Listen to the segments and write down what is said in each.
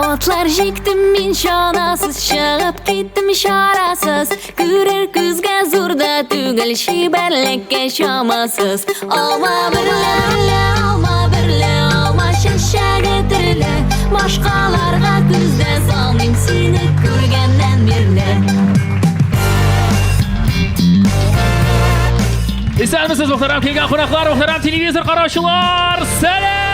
Атлар җиктем мин чанасыз, чыгып киттем чарасыз. Күрер күзгә зур да түгел, чибәрлеккә чамасыз. Алма берлә, берлә, алма берлә, алма чәчәге төрле. Башкаларга күз дә салмыйм сине күргәннән бирле. Исәнмесез, мөхтәрәм килгән кунаклар, мөхтәрәм телевизор караучылар! Сәлам!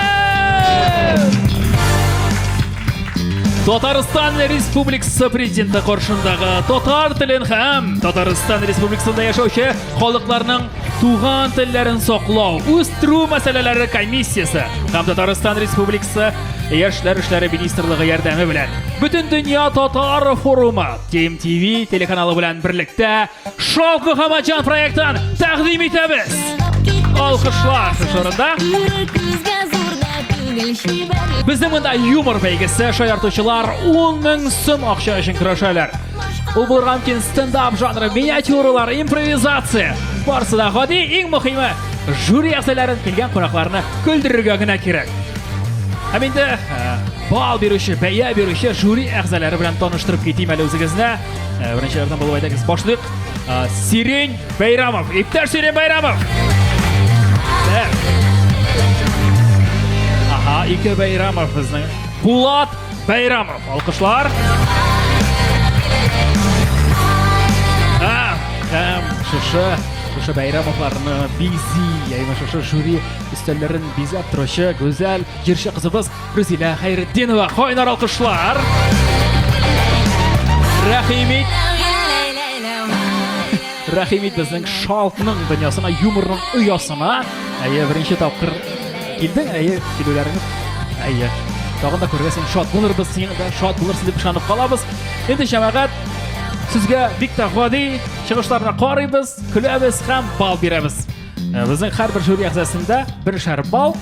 Татарстан Республикасы президенты каршындагы татар телен һәм Татарстан Республикасында яшәүче халыкларның туган телләрен саклау, үстерү мәсьәләләре комиссиясе һәм Татарстан Республикасы Яшьләр эшләре министрлыгы ярдәме белән Бөтендөнья татар форумы TMTV телеканалы белән берлектә Шок Мөхәммәтҗан проектын тәкъдим итәбез. Алкышлар шушы урында. Безнең монда юмор бәйгесе шаяртучылар 10 мең сум акча өчен көрәшәләр. Ул булырга мөмкин стендап жанры, миниатюралар, импровизация. Барысы да гади, иң мөһиме жюри әгъзаларын килгән кунакларны көлдерергә генә кирәк. Һәм инде э, бал бирүче, бәя бирүче жюри әгъзалары белән таныштырып китим әле үзегезне. Э, беренчеләрдән булып әйдәгез башлыйк. Э, Сирень Бәйрамов. Иптәш Сирень Бәйрамов. Бер. Аһа, ике Бәйрамов безнең. Булат Бәйрамов. Алкышлар. Һәм шушы шушы Бәйрамовларны бизи, ягъни шушы жюри өстәлләрен бизәп торучы гүзәл җырчы кызыбыз Рузилә Хәйретдинова, кайнар алкышлар. Рәхим ит. Рәхим ит безнең шалтның дөньясына, юморның оясына. Әйе, беренче тапкыр килдең, әйе, килүләреңез. Әйе. Тагын да күргән син шат булырбыз, син дә шат булырсың дип ышанып калабыз. Инде җәмәгать, сезгә бик тә гади чыгышларны карыйбыз, көләбез һәм бал бирәбез. Э, безнең һәрбер жюри әгъзасында бершәр балл,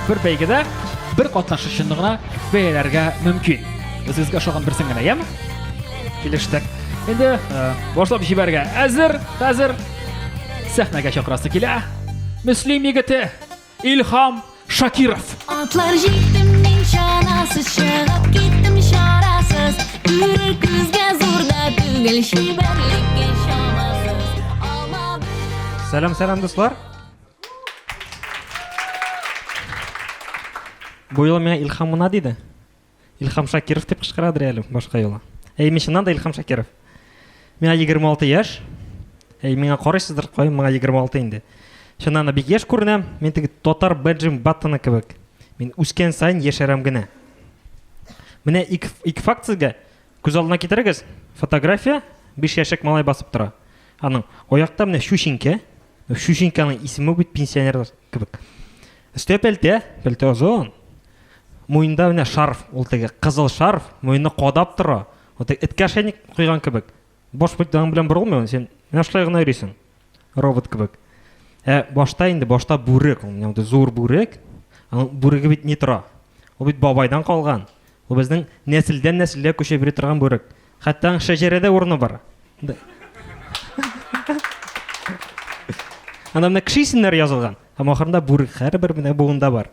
бер бәйгедә бер катнашучыны гына бәяләргә мөмкин. Үзегезгә ошаган берсен генә, яме? Килештек. Инде э, башлап җибәргә әзер, хәзер сәхнәгә чакырасы килә. Мөслим егете Илһам Шакиров. Атлар җиктем мин чанасыз, чыгып киттем чарасыз. Күрер күзгә зур да түгел, чибәрлеккә чамасыз. Алма Сәлам, сәлам, дуслар. Бу юлы миңа Илһам гына диде. Илһам Шакиров дип кычкырадыр әле башка юлы. Әй, мин чыннан да Илһам Шакиров. Миңа 26 яшь. Әй, миңа карыйсыздыр, кай миңа 26 инде. Чыннан да бик яшь күренәм. Мин теге татар Бенджамин Баттоны кебек. Мин үскән саен яшәрәм генә. Менә ике, ике факт сезгә. Күз алдына китерегез. Фотография, 5 яшьлек малай басып тора. Аның аякта менә чүчинкә. Чүчинкәнең исеме бит пенсионер кебек. Өстә пәлтә, пәлтә озын. Муенда менә шарф, ул теге кызыл шарф, муенны кадап тора. Ул теге эткә ошейник куйган кебек. Баш бит аның белән борылмый, син менә шулай гына йөрисең. Робот кебек. Ә башта инде, башта бүрек, ул менә зур бүрек. Аның бүреге бит ни тора? Ул бит бабайдан калган. Ул безнең нәселдән нәселгә күчеп йөри торган бүрек. Хәтта аның шәҗәрәдә урыны бар. Анда менә кеше исемнәре язылган. Һәм ахырында бүрек һәрбер менә буында бар.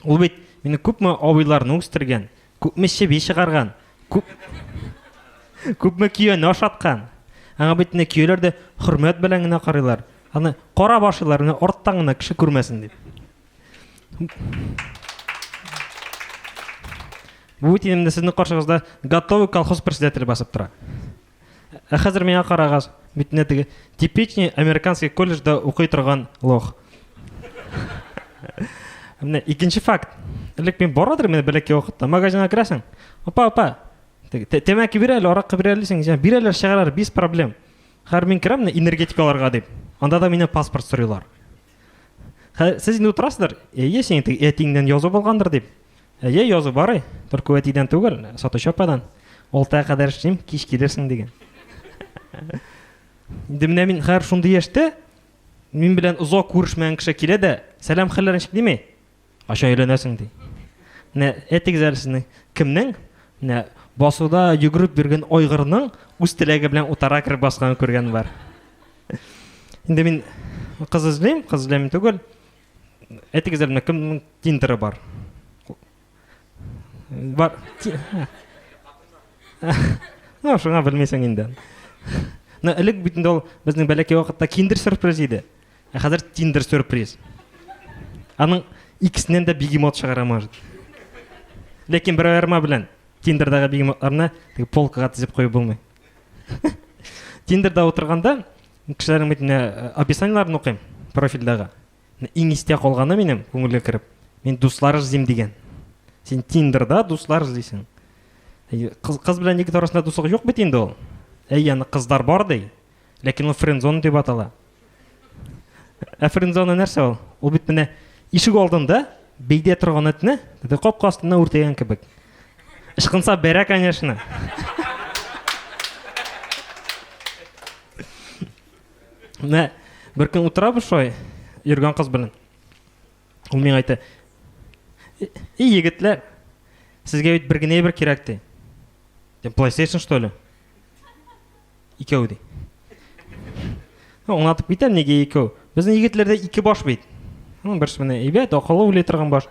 Ул бит мине күпме абыйларны үстергән, күпме чеби чыгарган, күп күпме көяне ашаткан. Аңа бит менә көяләр дә хөрмәт белән генә карыйлар. Аны карап ашыйлар, менә арттан гына кеше күрмәсен дип. Бу бит инде сезнең каршыгызда готовый колхоз председателе басып тора. Ә хәзер миңа карагыз, бит менә теге типичный американский колледжда укый торган лох. Менә икенче факт. Элек мин барадыр менә бәләкәй вакытта магазинга керәсең. Апа, апа, тәмәке бир әле, аракы бир әле дисең, бирәләр, чыгаралар, без проблем. Хәзер мин керәм менә энергетикаларга дип. Анда да миннән паспорт сорыйлар. Сез инде утырасыздыр, әйе, синең теге әтиеңнән язу булгандыр дип. Әйе, язу бар, только әтидән түгел, сатучы ападан. Алтыга кадәр эшлим, кич килерсең дигән. Инде менә мин хәзер шундый яшьтә, мин белән озак күрешмәгән кеше килә дә, сәлам хәлләр ничек дими? Кайчан өйләнәсең ди. Менә әйтегез әле сезнең кемнең менә басуда йөгереп йөргән айгырның үз теләге белән утарга кереп басканын күргән бар. Инде мин кыз эзлим, кыз эзләмим түгел. Әйтегез әле, менә кемнең тиндеры бар? Бар. Ну, шуңа белмисең инде. Ну, элек бит инде ул безнең бәләкәй вакытта киндер сюрприз иде. Ә хәзер тиндер сюрприз. Аның икесеннән дә бегемот чыгара может. Ләкин бер аерма белән Тиндердагы бегемотларны теге полкага тезеп куеп булмый. Тиндерда утырганда кешеләрнең бит менә э, описаниеләрен укыйм профильдагы. Иң истә калганы минем күңелгә кереп. Мин дуслар эзлим дигән. Син Тиндерда дуслар эзлисең. Кыз, кыз белән егет арасында дуслык юк бит инде ул. Әй, аны кызлар бар ди. Ләкин ул френдзона дип атала. Ә френдзона нәрсә ул? Ул бит менә ишек алдында бәйдә торган этне теге капка астына үртәгән кебек. Ычкынса бәрә, конечно. Менә бер көн утырабыз шулай йөргән кыз белән. Ул миңа әйтә: "И егетләр, сезгә бит бер генә әйбер кирәк ди. Дим, PlayStation что ли? Икәү ди. Аңлатып китәм, нигә икәү. Безнең егетләрдә ике баш бит. Ну, берсе менә әйбәт, акыллы уйлый торган баш.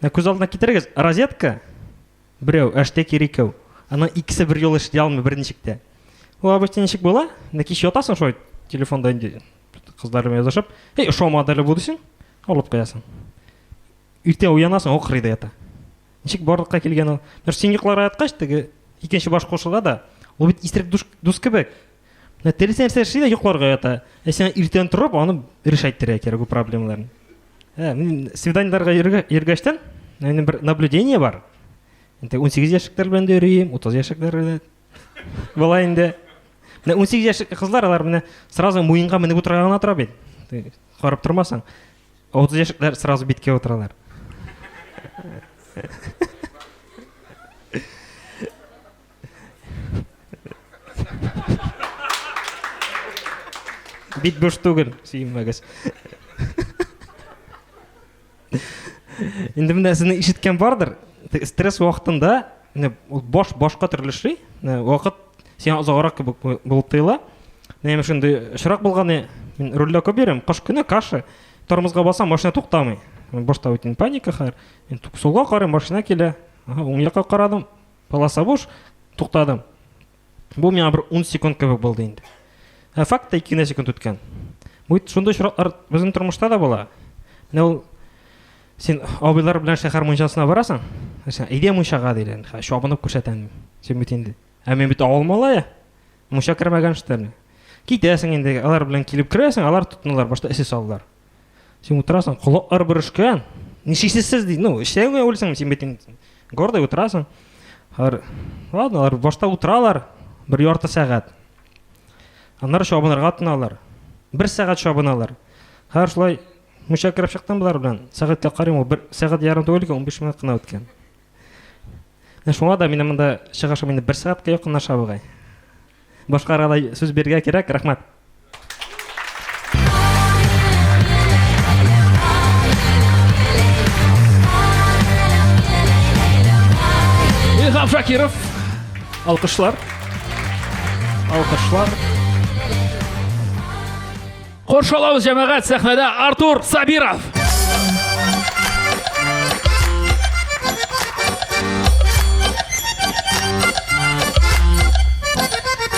Менә күз алдына китерегез, розетка берәү, ә штекер икәү. Аның икесе бер юлы эшли алмый берничек тә. Ул обычно ничек була? Менә кич ятасың шулай телефонда инде кызлар белән язышып, эй, ошамады әле бу дисең, алып куясың. Иртә уянасың, ул кырыйда ята. Ничек барлыкка килгән ул? Менә син йокларга яткач, теге икенче баш кушыла да, ул бит исерек дус, дус кебек. Менә теләсә нәрсә эшли дә йокларга ята. Ә сиңа иртән торып, аны решать итәргә кирәк бу проблемаларны. Ә, мин свиданиеләргә йөргәчтән, минем бер наблюдение бар. Инде 18 яшьлекләр белән дә йөрим, 30 яшьлекләр белән. Була инде. Менә 18 яшьлек кызлар алар менә сразу муенга менеп утырырга гына тора бит. Карап тормасаң. 30 яшьлекләр сразу биткә утыралар. Бит буш түгел, сөенмәгез. Инде менә сезне ишеткән бардыр. Стресс вакытында менә ул баш башка төрле эшли. Менә вакыт сиңа озаграк кебек булып тоела. Менә шундый очрак булган, мин рульдә күп йөрим. Кыш көне каша. Тормозга басам, машина туктамый. Башта үтен паника хәзер. Мин сулга карыйм, машина килә. Ага, уң якка карадым, Полоса буш, туктадым. Бу миңа бер 10 секунд кебек булды инде. Ә фактта 2 генә секунд үткән. Бу шундый очраклар безнең тормышта да була. Менә ул син абыйлар белән шәһәр мунчасына барасың, син әйдә мунчага диләр, чабынып күрсәтәм. Син бит инде. Ә мин бит авыл малае. Мунча кермәгән что ли? Китәсең инде, алар белән килеп керәсең, алар тотыналар, башта эсе салалар. Син утырасың, колаклар бөрешкән. Ничисез сез ди, ну, эчәң үлсең, син бит инде гордый утырасың. Алар, ладно, алар башта утыралар бер ярты сәгать. Аннары чабынырга тотыналар. Бер сәгать чабыналар. Хәзер шулай мунча кереп чыктым болар белән. Сәгатькә карыйм, ул бер сәгать ярым түгел икән, 15 минут кына үткән. Менә шуңа да минем монда чыгышым инде бер сәгатькә якынлаша бугай. Башкаларга да сүз бирергә кирәк, рәхмәт. Илһам Шакиров. Алкышлар. Алкышлар. Каршы алабыз җәмәгать сәхнәдә Артур Сабиров.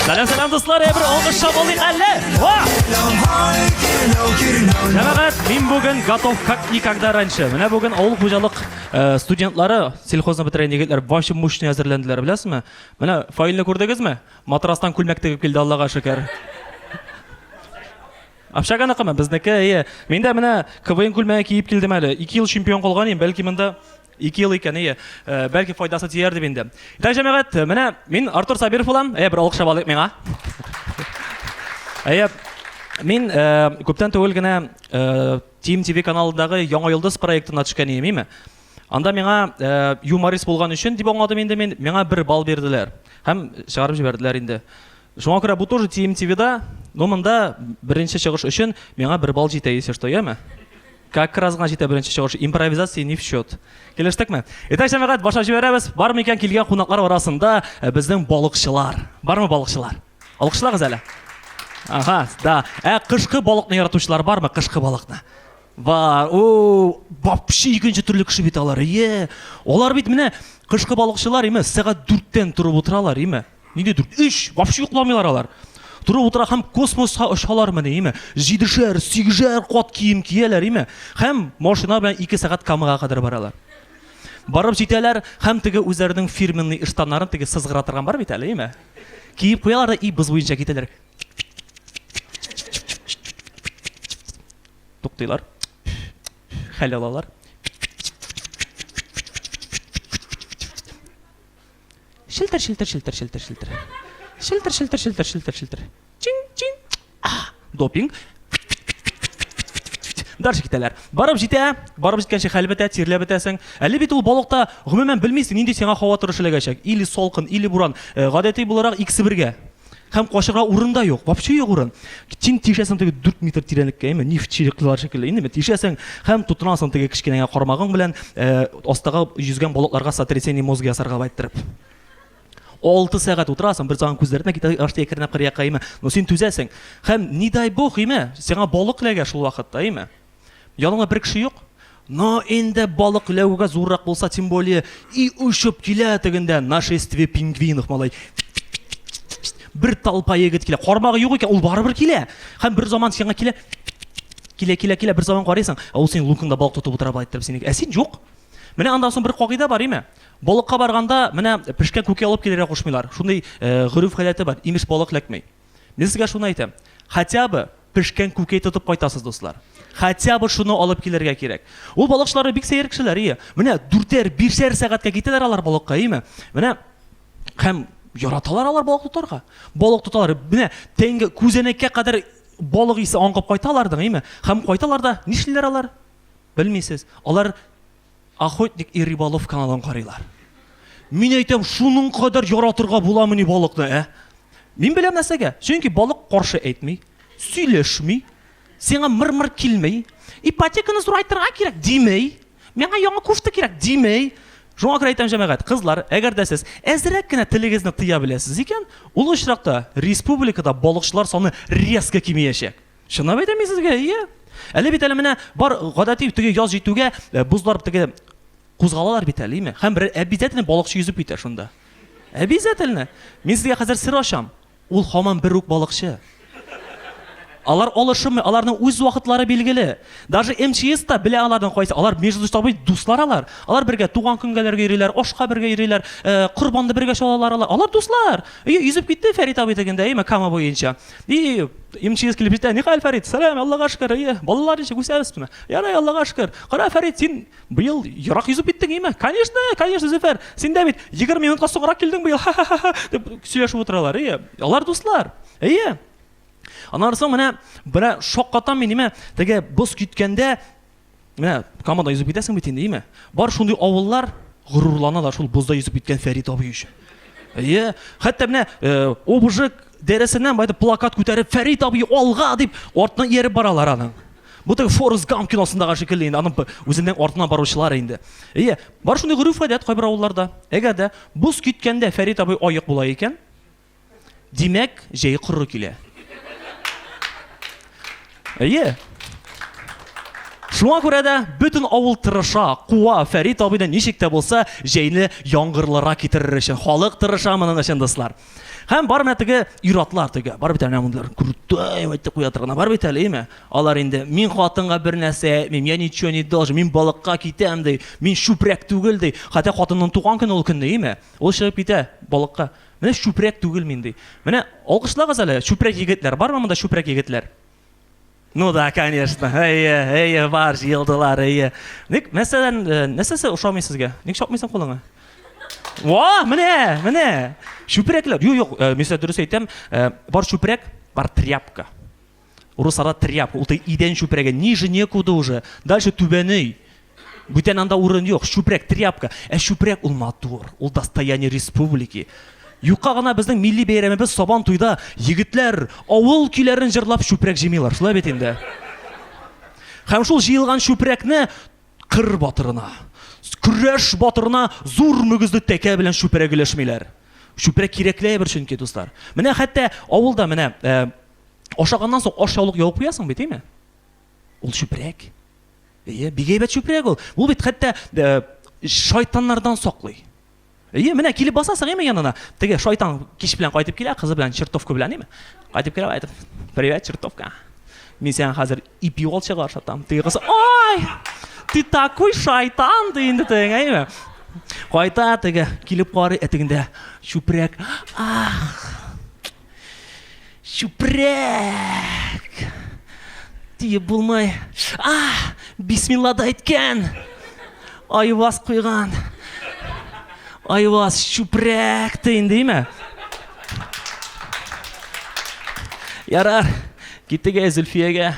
Сәлам, сәлам, дуслар, бер алкыш шабылыйк әле. Ва! Җәмәгать, мин бүген готов как никогда раньше. Менә бүген авыл хуҗалык э, студентлары, сельхозны бетергән егетләр вообще мощный әзерләнделәр, беләсезме? Менә файлны күрдегезме? Матрастан күлмәк тегеп килде, Аллага шөкер. Общаганыкымы? Безнеке, әйе. Мин дә менә КВН күлмәге киеп килдем әле. Ике ел чемпион калган идем, бәлки монда ике ел икән, әйе. Э, бәлки файдасы тияр дип инде. Итак, җәмәгать, менә мин Артур Сабиров булам. Әйе, бер алкыш алыйк миңа. Әйе, мин э, күптән түгел генә э, Team TV каналындагы Яңа йолдыз проектына төшкән идем, име? Анда миңа э, юморист булган өчен дип аңладым инде мин, миңа бер балл бирделәр. Һәм чыгарып җибәрделәр инде. Шуңа күрә бу тоже TMTV-да, но монда беренче чыгыш өчен миңа бер балл җитә, если что, яме? Как раз гына җитә беренче чыгыш. Импровизация не в счет. Килештекме? Итак, җәмәгать, башлап җибәрәбез. Бар микән килгән кунаклар арасында э, безнең балыкчылар? Бармы балыкчылар? Алкышлагыз әле. Ага, да. Ә кышкы балыкны яратучылар бармы? Кышкы балыкны. Бар. О, вообще икенче төрле кеше бит алар. Ие. Алар бит менә кышкы балыкчылар, име, сәгать 4-тән торып утыралар, име. Нинди 4? 3, вообще йокламыйлар алар. Торып утыра һәм космоска очалар менә, име. Җидешәр, сигезәр кат кием кияләр, име. Һәм машина белән 2 сәгать Камага кадәр баралар. Барып җитәләр һәм теге үзләренең фирменный ыштаннарын теге сызгыра торган бар бит әле, име. Киеп куялар да и боз буенча китәләр. Туктыйлар. Хәл алалар. Шелтер, шелтер, шелтер, шелтер, шелтер. Шелтер, шелтер, шелтер, шелтер, шелтер. Чин, чин. Допинг. Дальше китәләр. Барып җитә, барып җиткәнче хәл бетә, тирләп бетәсең. Әле бит ул балыкта гомумән белмисең, нинди сиңа һава торышы эләгәчәк. Или салкын, или буран. Э, гадәти буларак икесе бергә. Һәм качырга урын да юк, вообще юк урын. Син тишәсең теге 4 метр тирәнлеккә, әйме, нефтьчелекләр шикелле, инде тишәсең һәм тотынасың теге кечкенә кармагың белән э, астага йөзгән балыкларга сотрясение мозга ясарга байтырып. 6 сәгать утырасың, бер заман күзләренә китә ашты әкренләп кыр якка, әйме. Но син түзәсең. Һәм не дай бог, әйме, сиңа балык эләгә шул вакытта, әйме. Яныңда бер кеше юк. Но инде балык ләүгә зуррак булса, тем более, и очып килә тегендә нашествие пингвинов, малай. Бер толпа егет килә. Кармагы юк икән, ул барыбер килә. Һәм бер заман сиңа килә. Килә, килә, килә, бер заман карыйсың, ә ул синең лукыңда балык тотып утыра былай иттереп синеке. Ә син юк. Менә аннан соң бер кагыйдә бар, име? Балыкка барганда, менә пешкән күке алып килергә кушмыйлар. Шундый э, гореф гадәте бар. Имеш балык эләкми. Мин сезгә шуны әйтәм. Хотя бы пешкән күкәй тотып кайтасыз, дуслар. Хотя бы шуны алып килергә кирәк. Ул балыкчылар бик сәер кешеләр, ие. Менә дүртәр, бишәр сәгатькә китәләр алар балыкка, иеме? Менә һәм яраталар алар балык тотарга. Балык тоталар. Менә тәнге күзәнәккә кадәр балык исе аңкып кайталар да, иеме? Һәм кайталар да, нишлиләр алар? Белмисез. Алар Охотник и рыболов каналын карыйлар. Мин әйтәм, шуның кадәр яратырга буламыни балыкны, ә? Мин беләм нәрсәгә. Чөнки балык каршы әйтми, сөйләшми, сиңа мыр-мыр килми, ипотеканы зурайтырга кирәк димей, миңа яңа кофта кирәк димей. Шуңа күрә әйтәм, җәмәгать, кызлар, әгәр дә сез әзрәк кенә телегезне тыя беләсез икән, ул очракта республикада балыкчылар саны резко кимиячәк. Чынлап әйтәм мин сезгә, ие. Әле бит әле менә бар гадәти теге яз җитүгә э, бозлар теге кузгалалар бит әле, име? Һәм бер обязательно балыкчы йөзеп китә шунда. Обязательно. Мин сезгә хәзер сер ачам. Ул һаман бер үк балыкчы. Алар алышынмый, аларның үз вакытлары билгеле. Даже МЧС та белә аларның кайсы. Алар между собой дуслар алар. Алар бергә туган көнгәләргә йөриләр, ашка бергә йөриләр, э, корбанны бергә чалалар алар. Алар дуслар. Ие, йөзеп китте Фәрит абый тегендә, әйме, Кама буенча. И, МЧС килеп җитә. Нихәл, Фәрит? Сәлам, Аллага шөкер. Ие, балалар ничек, үсәбезме? Ярай, Аллага шөкер. Кара, Фәрит, син быел ерак йөзеп киттең, име? Конечно, конечно, Зөфәр. Син дә бит 20 минутка соңрак килдең быел. Ха-ха-ха дип сөйләшеп утыралар. Ие, алар дуслар. Ие. Аннан соң менә менә шаккатам мин, име? Теге боз киткәндә Менә Камада йөзеп китәсең бит инде, име? Бар шундый авыллар горурланалар шул бозда йөзеп киткән Фәрит абый өчен. Әйе, хәтта менә э, ОБЖ дәресеннән байтып плакат күтәреп Фәрит абый алга дип артына ияреп баралар аның. Бу теге Форест Гамп киносындагы шикелле инде, аның үзенең артына баручылар инде. Әйе, бар шундый гореф-гадәт кайбер авылларда. Әгәр дә боз киткәндә Фәрит абый аек була икән, Димәк, җәй коры килә. Әйе. Шуңа күрә дә бөтен авыл тырыша, куа Фәрит абыйны ничек тә булса җәйне яңгырлырак китерер өчен. Халык тырыша моның өчен, дуслар. Һәм бар менә теге ир-атлар теге, бар бит әле мондыйлар, крутой әйтеп куя торган, бар бит әле, әйеме? Алар инде, мин хатынга бер нәрсә әйтмим, я ничего не должен, мин балыкка китәм ди, мин чүпрәк түгел ди. Хәтта хатынның туган көне ул көнне, әйеме? Ул чыгып китә балыкка. Менә чүпрәк түгел мин, ди. Менә алкышлагыз әле, чүпрәк егетләр. Бармы монда чүпрәк егетләр? Ну да, конечно. Әйе, әйе, бар, җыелдылар, әйе. Ник, мәсәлән, э, нәрсәсе ошамый сезгә? Ник чапмыйсың кулыңа? Ва, менә, менә. Чүпрәкләр. Юк, юк, э, мин сезгә дөрес әйтәм, э, бар чүпрәк, бар тряпка. Урысларда тряпка, ул теге идән чүпрәге, ниже некуда уже. Дальше түбәней. Бүтән анда урын юк. Чүпрәк, тряпка. Ә чүпрәк ул матур, ул достояние республики. Юкка гына безнең милли бәйрәмебез Сабан туйда егетләр авыл көйләрен җырлап чүпрәк җыймыйлар. Шулай бит инде. Һәм шул җыелган чүпрәкне кыр батырына, көрәш батырына зур мөгезле тәкә белән чүпрәк өләшмиләр. Чүпрәк кирәкле әйбер чөнки, дуслар. Менә хәтта авылда менә э, ашаганнан соң ашъяулык ябып куясың бит, әйме? Ул чүпрәк. Әйе, бик әйбәт чүпрәк ул. Ул бит хәтта э, шайтаннардан саклый. Әйе, менә килеп басасың, әйме янына. Теге шайтан кич белән кайтып килә, кызы белән чертовка белән, әйме? Кайтып килә, әйтеп, "Привет, чертовка. Мин сиңа хәзер ипи валчыгы ашатам." Теге кыз, "Ай, ты такой шайтан" ди инде теге, әйме? Кайта теге, килеп карый, ә тегендә чүпрәк. Ах! Чүпрәк! Тиеп булмый. Ах, бисмилла да әйткән. Айваз куйган. Айваз чүпрәк ти инде, име? Ярар, киттек әй Зөлфиягә.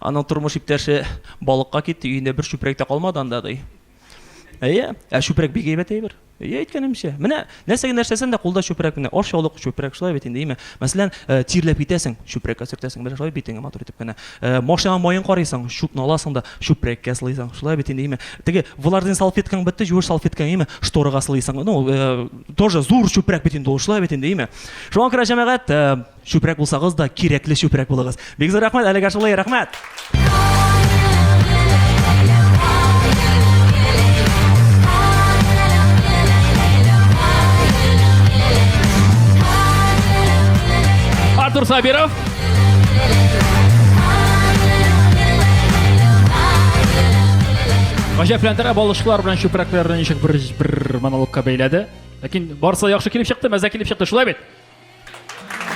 Аның тормыш иптәше балыкка китте, өендә бер чүпрәк тә калмады анда, ди. Әйе, ә чүпрәк бик әйбәт әйбер. Әйе, әйткәнемчә. Менә нәрсә генә эшләсәң дә кулда чүпрәк менә ашъяулык чүпрәк шулай бит инде, әйеме? Мәсәлән, э, тирләп китәсең, чүпрәккә сөртәсең, менә шулай битеңә матур итеп кенә. Э, машинаның маен карыйсың, чүпне аласың да чүпрәккә сылыйсың. Шулай бит инде, әйеме? Теге влажный салфеткаң бетте, юеш салфеткаң, әйеме? Шторага сылыйсың. Ну, э, тоже зур чүпрәк бит инде ул, шулай бит инде, әйеме? Шуңа күрә җәмәгать, э, Чүпрәк булсагыз да, кирәкле чүпрәк булыгыз. Бик зур рәхмәт, әлегә шулай, рәхмәт. Артур Сабиров. Гаҗәпләндерә балышлар белән чүпрәкләрне ничек бер, бер монологка бәйләде. Ләкин барысы яхшы килеп чыкты, мәзәк килеп чыкты, шулай бит?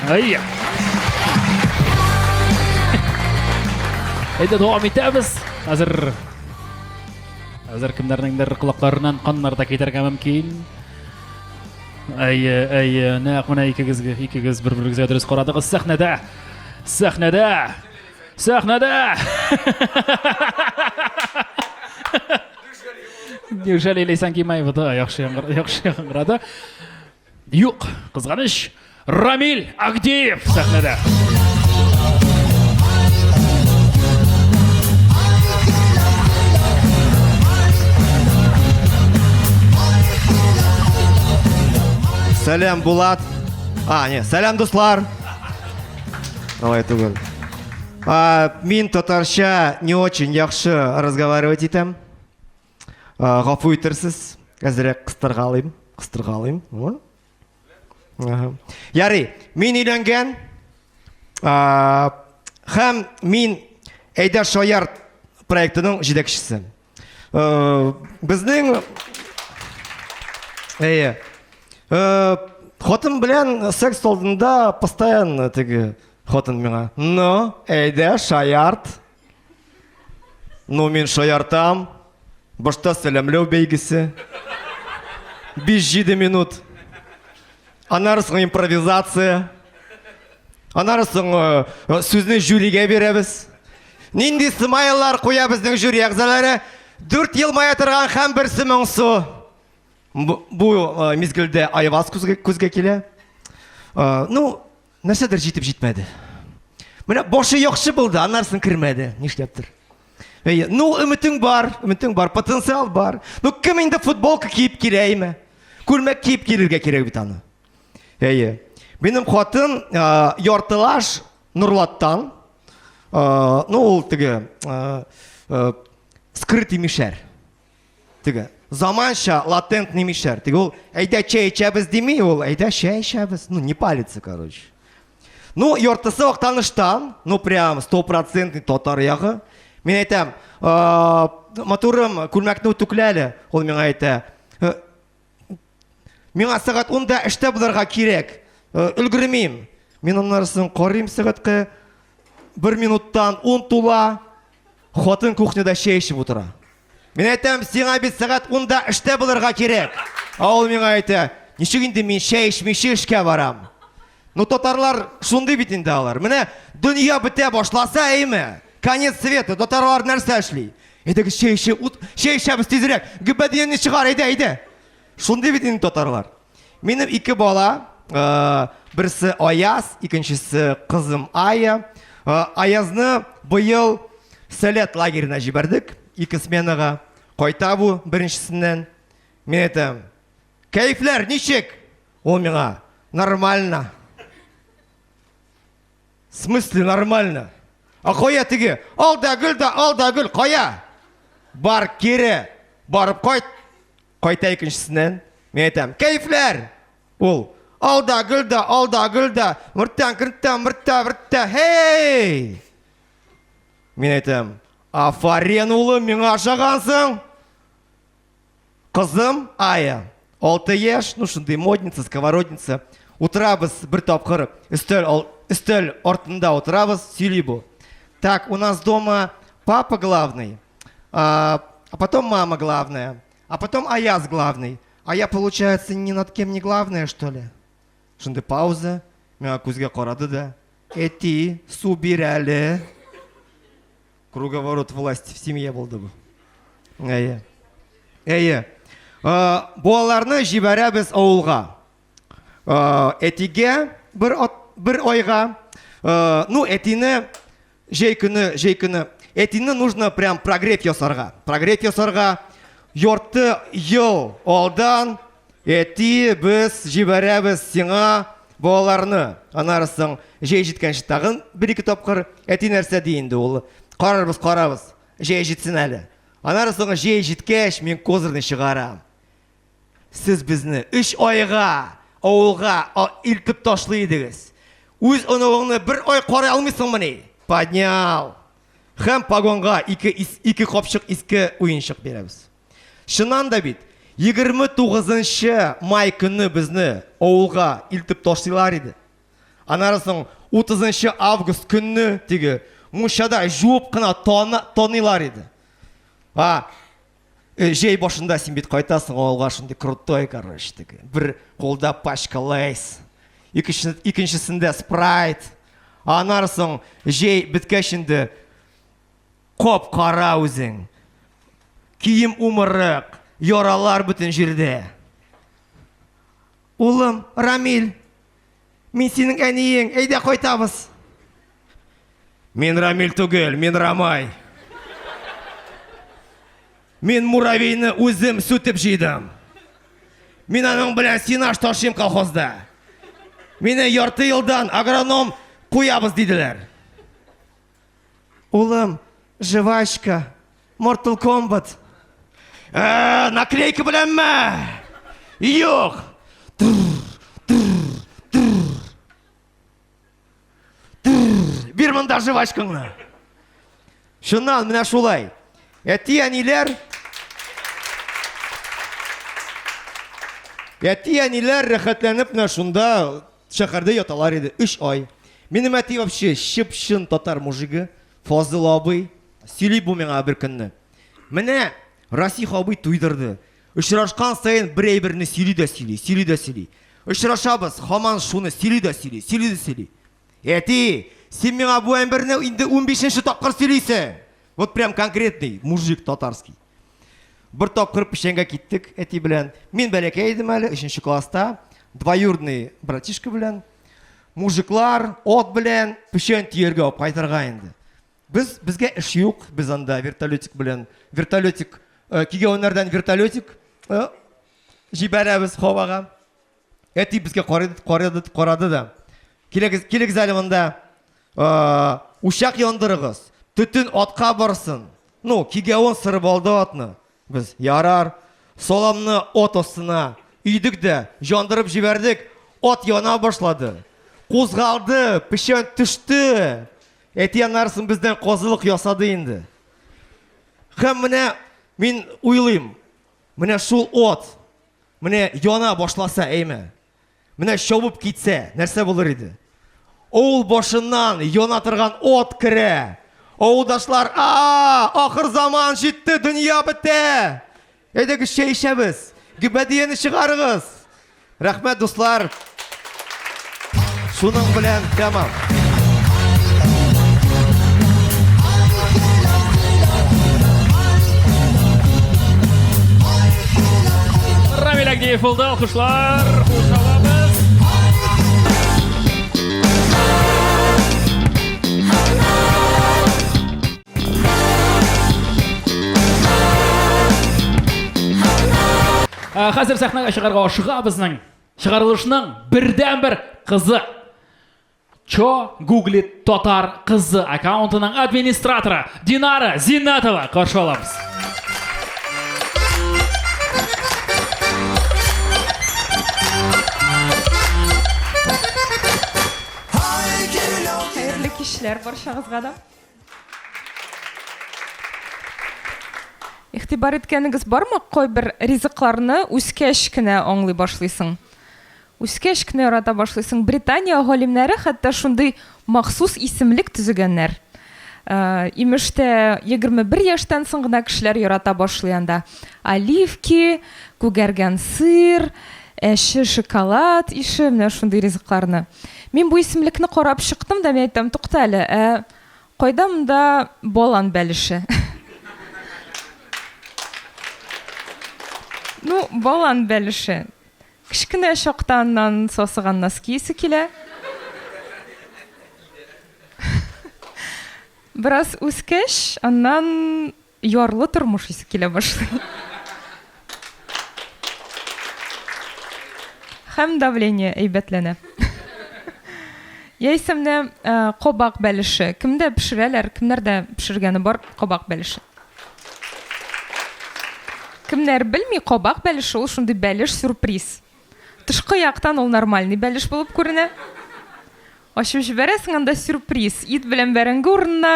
Әйе. Әйдә дәвам итәбез. Хәзер Хәзер кемнәрнеңдер колакларыннан каннар да китәргә мөмкин. Әйе, әйе, нәкъ менә икегезгә, икегез бер-берегезгә дөрес карадыгыз сәхнәдә. Сәхнәдә. Сәхнәдә. Неужели Ләйсән Гимаева да яхшы яңгыр, яхшы яңгырады? Юк, кызганыч, Рамиль Агдеев сәхнәдә. Сәлам, Булат. А, не, сәлам, дуслар. Алай түгел. А, мин татарча не очень яхшы разговаривать итәм. Гафу итерсез, әзрәк кыстыргалыйм, кыстыргалыйм. Ага. Ярый, мин өйләнгән. Һәм мин Әйдә шаяр проектының җитәкчесе. Безнең Әйе. Хатын белән секс алдында постоянно теге хатын миңа. Ну, әйдә шаярт. Ну, мин шаяртам. Башта сәламләү бәйгесе. 5-7 минут. Аннары соң импровизация. Аннары соң э, э, сүзне жюригә бирәбез. Нинди смайллар куя безнең жюри әгъзалары? Дүрт елмая торган һәм берсе моңсу. Бу, бу э, мизгелдә Айваз күзгә, күзгә килә. Ну, Нәрсәдер җитеп җитмәде. Менә башы яхшы булды, аннарысын кермәде. Нишләптер. Әйе, ну өметең бар, өметең бар, потенциал бар. Ну кем инде футболка киеп килә име? Күлмәк киеп килергә кирәк бит аны. Әйе. Минем хатын яртылаш Нурлаттан. Ну ул теге скрытый мишәр. Теге заманча латентный мишәр. Теге ул әйдә чәй эчәбез дими, ул әйдә чәй эчәбез. Ну, не палится, короче. Ну, яртысы Актаныштан, ну, прям стопроцентный татар ягы. Мин әйтәм, матурым, күлмәкне үтүклә әле. Ул миңа әйтә, «Э, миңа сәгать унда эштә булырга кирәк, э, өлгермим. Мин аннары соң карыйм сәгатькә, бер минуттан ун тула, хатын кухняда чәй эчеп утыра. Мин әйтәм, сиңа бит сәгать унда эштә булырга кирәк. Ә ул миңа әйтә, ничек инде мин чәй эчмичә эшкә барам? Ну, татарлар шундый бит инде алар. Менә дөнья бетә башласа, әйме? Конец света, татарлар нәрсә эшли? Әйдәгез чәй эчә, ут, чәй эчәбез тизрәк. Гөбәдияне чыгар, әйдә, әйдә. Шундый бит инде татарлар. Минем ике бала, э, берсе Аяз, икенчесе кызым Ая. Э, Аязны быел Сәләт лагерена җибәрдек, ике сменага. Кайта бу беренчесеннән. Мин әйтәм, кәефләр ничек? Ул миңа, нормально. В смысле нормально? А кая теге? Ал да гөл да, ал да гөл, кая? Бар, кире барып кайт. Кайта икенчесеннән. Мин әйтәм, кәефләр! Ул, алда, гөлдә, алда, гөлдә, мөрттән, керттән, мөрттә, вертта, хей! Мин әйтәм, афарин, улым, миңа ошагансың. Кызым Ая, 6 яшь, ну шундый модница, сковородница. Утырабыз бер тапкыр, өстәл, өстәл артында утырабыз, сөйли бу. Так, у нас дома папа главный, а потом мама главная, а потом Аяз главный. А я, получается, ни над кем не главная, что ли? Шундый пауза, миңа күзгә карады да. Әти, су бир әле. Круговорот власти в семье булды бу. Әйе. Әйе. Балаларны җибәрәбез авылга. Әтигә бер ат, бер айга. Ну, әтине җәй көне, җәй көне әтине нужно прям прогрев ясарга. Прогрев ясарга ярты ел алдан әти без җибәрәбез сиңа балаларны. Аннары соң җәй җиткәнче тагын бер-ике тапкыр әти нәрсә ди инде ул. Карарбыз, карабыз. Җәй җитсен әле. Аннары соң җәй җиткәч, мин козырны чыгарам. Сез безне өч айга авылга илтеп ташлый идегез. Үз оныгыңны бер ай карый алмыйсыңмыни? Поднял. Һәм погонга ике, ике капчык иске уенчык бирәбез. Чыннан да бит, 29 май көнне безне авылга илтеп ташлыйлар иде. Аннары соң 30 август көнне теге мунчада жуып кына таныйлар иде. А, җәй башында син бит кайтасың авылга шундый крутой, короче, теге. Бер кулда пачка Лейс, икенчесендә Спрайт. Аннары соң җәй беткәч инде кап-кара үзең. Кием умырык, яралар бөтен җирдә. Улым, Рамил, мин синең әниең, әйдә кайтабыз. Мин Рамил түгел, мин Рамай. Мин муравейны үзем сүтеп җыйдым. Мин аның белән сенаж ташыйм колхозда. Мине ярты елдан агроном куябыз диделәр. Улым, жвачка, Mortal Kombat. Ә, наклейка беләнме? Юк. Бир монда жвачкаңны. Шуннан менә шулай. Әти-әниләр Әти-әниләр рәхәтләнеп менә шунда шәһәрдә яталар иде 3 ай. Минем әти вообще чып-чын татар мужигы, Фазыл абый. Сөйли бу миңа бер көнне. Менә Расих абый туйдырды. Очрашкан саен бер әйберне сөйли дә сөйли, сөйли дә сөйли. Очрашабыз, һаман шуны сөйли дә сөйли, сөйли дә сөйли. Әти, син миңа бу әйберне инде 15нче тапкыр сөйлисең. Вот прям конкретный мужик татарский. Бер тапкыр печәнгә киттек әти белән. Мин бәләкәй идем әле, 3 класста. Двоюродный братишка белән. Мужиклар ат белән печән төяргә алып кайтырга инде. Без безгә эш юк, без анда вертолетик белән вертолетик э, кигәвеннәрдән вертолетик э, җибәрәбез һавага. Әти безгә карады, карады, карады да. Килегез, килегез әле монда. Э, учак яндырыгыз. Төтен атка барсын. Ну, кигәвен сырып алды атны. Без ярар, саламны ат астына өйдек дә, яндырып җибәрдек. Ат яна башлады. Кузгалды, печән төште. Әти аннарысын бездән казылык ясады инде. Һәм менә мин уйлыйм, менә шул ат, менә яна башласа, әйме, менә чабып китсә, нәрсә булыр иде? Авыл башыннан яна торган ат керә. Авылдашлар, а, ахыр заман җитте, дөнья бетә. Әйдәгез чәй эчәбез. Гөбәдияне чыгарыгыз. Рәхмәт, дуслар. Шуның белән тәмам. Рамил Агдеев булды. Алкышлар. Хуш алабыз. Ә, хәзер сәхнәгә чыгарга ашыга безнең чыгарылышның бердәнбер кызы. Чо гуглит татар кызы аккаунтының администраторы Динара Зиннатова каршы алабыз. Рәхмәтләр барчагызга да. Игътибар иткәнегез бармы, кайбер ризыкларны үскәч кенә аңлый башлыйсың. Үскәч кенә ярата башлыйсың. Британия галимнәре хәтта шундый махсус исемлек төзегәннәр. Имеш тә, 21 яшьтән соң гына кешеләр ярата башлый анда. Оливки, күгәргән сыр, әче шоколад ише менә шундый ризыкларны. Мин бу исемлекне карап чыктым да, мин әйтәм, тукта әле, ә кайда монда балан бәлеше? Ну, балан бәлеше. Кечкенә чакта аннан сасыган носки исе килә. Бераз үскәч, аннан ярлы тормыш исе килә башлый. Һәм давление әйбәтләнә. Яисә менә э, кабак бәлеше. Кемдә пешерәләр, кемнәрдә пешергәне бар кабак бәлеше? Кемнәр белми, кабак бәлеше ул шундый бәлеш сюрприз. Тышкы яктан ул нормальный бәлеш булып күренә. Ачып җибәрәсең, анда сюрприз. Ит белән бәрәңге урынына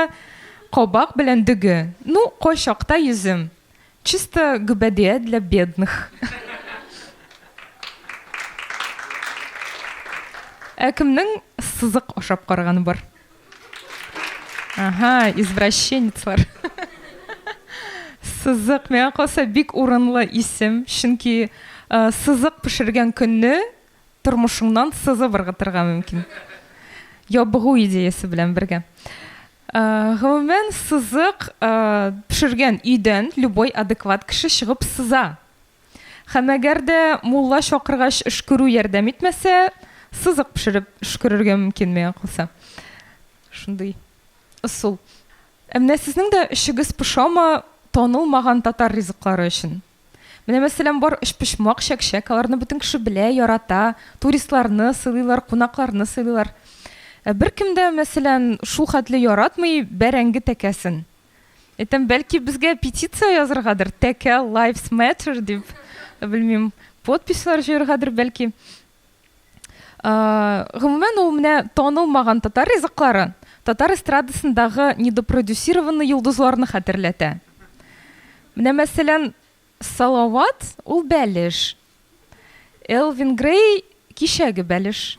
кабак белән дөге. Ну, кайчакта йөзем. Чисто гөбәдия для бедных. Ә кемнең сызык ашап караганы бар? Ага, извращенецлар. Сызык, миңа калса, бик урынлы исем, чөнки э, сызык пешергән көнне тормышыңнан сызып ыргытырга мөмкин. Ябыгу идеясе белән бергә. Э, гомумән, сызык э, пешергән өйдән любой адекват кеше чыгып сыза. Һәм әгәр дә мулла чакыргач өшкерү ярдәм итмәсә, сызык пешереп өшкерергә мөмкин миңа калса. Шундый ысул. Ә менә сезнең дә эчегез пошамы танылмаган татар ризыклары өчен? Менә, мәсәлән, бар өчпочмак, чәкчәк, аларны бөтен кеше белә, ярата, туристларны сыйлыйлар, кунакларны сыйлыйлар. Ә беркем дә, мәсәлән, шул хәтле яратмый бәрәңге тәкәсен. Әйтәм, бәлки безгә петиция языргадыр, тәкә lives matter дип, белмим, подписьлар җыяргадыр бәлки. Гомумән, ул менә танылмаган татар ризыклары татар эстрадасындагы недопродюсированный йолдызларны хәтерләтә. Менә, мәсәлән, Салават ул бәлеш. Элвин Грей кичәге бәлеш.